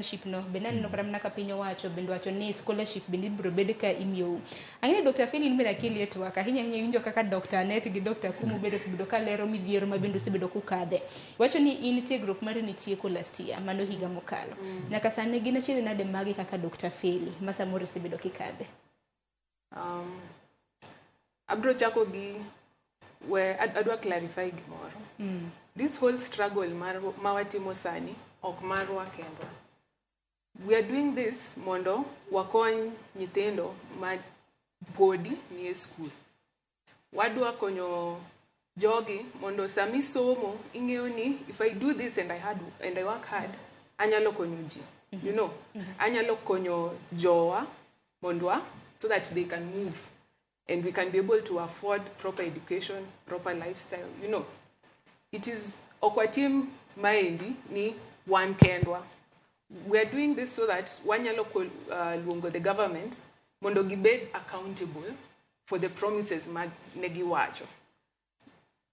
Scholarship no bende aneno kata mana ka piny owacho bende wacho ni scholarship bende ibiro bed ka imiyou. Ang'e ni Dr. Feli in bende akeli e twak ahinya ahinya iwinjo kaka Dr. Anet gi Dr. Kumu bende osebedo ka lero midhiero ma bende osebedo kukadhe. Iwacho ni in tiegruok mari nitieko last year, mano higa mokalo. Nyaka sani gin achiedh nade magi kaka Dr. Feli ma samoro isebedo kikadhe? Abro chako gi we adwa clarify gimoro. This whole struggle mar ma watimo sani ok marwa kendwa. We are doing this mondo wakony nyithindo ma podi nie school. Wadwa konyo jogi mondo sami somo ing'eyo ni if I do this and I work hard, anyalo konyo ji. Anyalo konyo jowa mondwa so that they can move and we can be able to afford proper education, proper lifestyle. It is ok watim maendi ni wan kendwa. We are doing this so that wanyalo luongo the government mondo gibed accountable for the promises ma ne giwacho.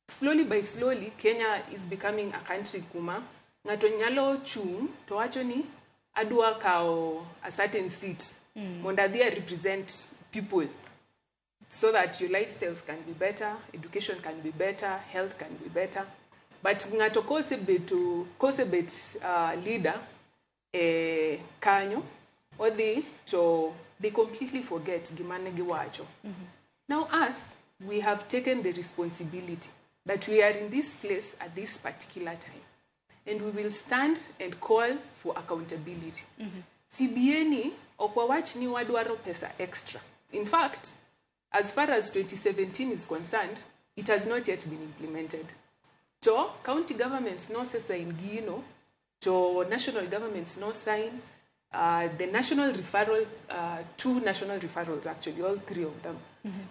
Slowly by slowly, Kenya is becoming a country kuma ng'ato nyalo chung' to wacho ni adwa kawo a certain seat mondo adhi a represent people so that your lifestyles can be better, education can be better, health can be better. But ng'ato kosebet leader e kanyo, odhi to they completely forget gima ne giwacho. Now us, we have taken the responsibility that we are in this place at this particular time. And we will stand and call for accountability. CBA ni ok wawach ni wadwaro pesa extra. In fact, as far as 2017 is concerned, it has not yet been implemented. To county governments nosesign gino, to national governments no sign, the national referral, two national referrals actually, all three of them,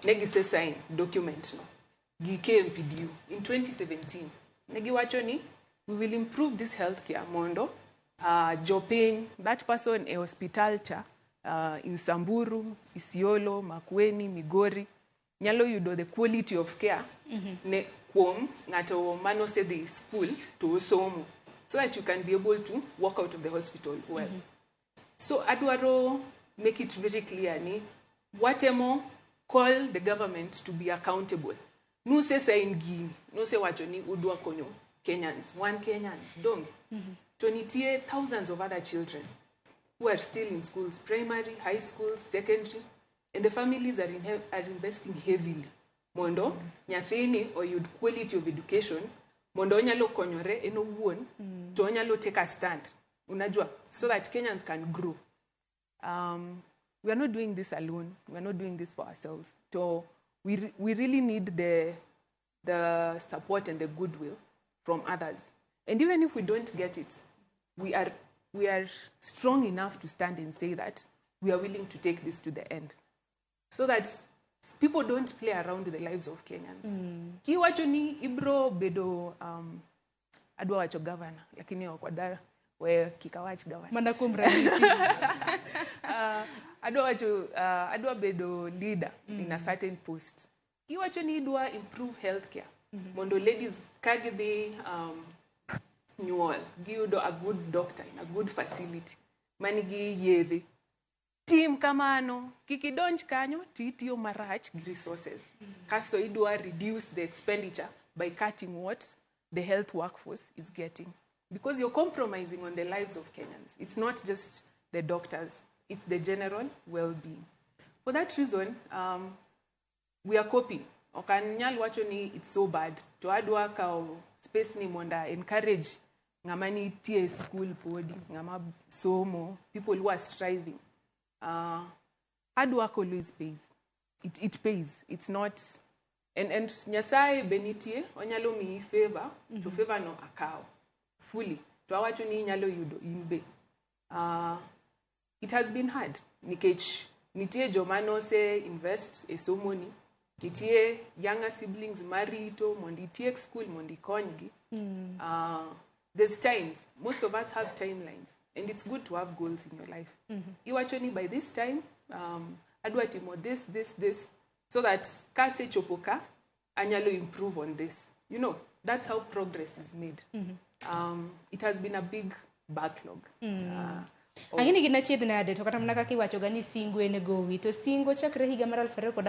ne gise sign document no, gi KMPDU in 2017. Ne giwacho ni, we will improve this healthcare mondo jopiny, that person e hospital cha, in Samburu, Isiolo, Makueni, Migori, nyalo yudo the quality of care ne kuom ng'ato manosedhi school to osomo so that you can be able to walk out of the hospital well. So adwaro make it very clear ni watemo call the government to be accountable. Nuse sign gini, nuse wacho ni udwa konyo Kenyans, one Kenyans, donge. To nitie thousands of other children who are still in schools, primary, high school, secondary, and the families are investing heavily mondo nyathini oyud quality of education mondo onyalo konyore en owuon to onyalo take a stand, unajua, so that Kenyans can grow. We are not doing this alone. We are not doing this for ourselves. So we really need the support and the goodwill from others. And even if we don't get it, we are strong enough to stand and say that we are willing to take this to the end so that people don't play around with the lives of Kenyans. Kiwacho ni ibro bedo adwa wacho governor, lakini ok wadar we kik awach governor. Mana kuom ranyisi. Adwa wacho adwa bedo leader in a certain post. Kiwacho ni idwa improve healthcare mondo ladies ka gidhi nyuol giyudo a good doctor in a good facility manigi yedhe tim kamano kik idonj kanyo titiyo marach gi resources kasto idwa reduce the expenditure by cutting what the health workforce is getting because you're compromising on the lives of Kenyans. It's not just the doctors, it's the general well-being. For that reason, we are coping. Ok anyal wacho ni it's so bad. To adwa kawo space ni mondo encourage ng'ama nitie e school podi, ng'ama somo, people who are striving. Hard work always pays. It pays. It's not and Nyasaye be nitie, onyalo miyi favor, to favor no akawo fully. To awacho ni inyalo yudo in be. It has been hard nikech nitie joma nose invest e somoni, nitie younger siblings marito mondo itiek school mondo ikonygi. There's times, most of us have timelines and it's good to have goals in your life. Iwacho ni by this time adwa timo this, this, this so that kasechopo ka anyalo improve on this. That's how progress is made. It has been a big backlog. Ang'e ni gin achiedh nade, to kata mana kaka iwacho ga ni singo en gowi, to singo chakre higa mar 2014.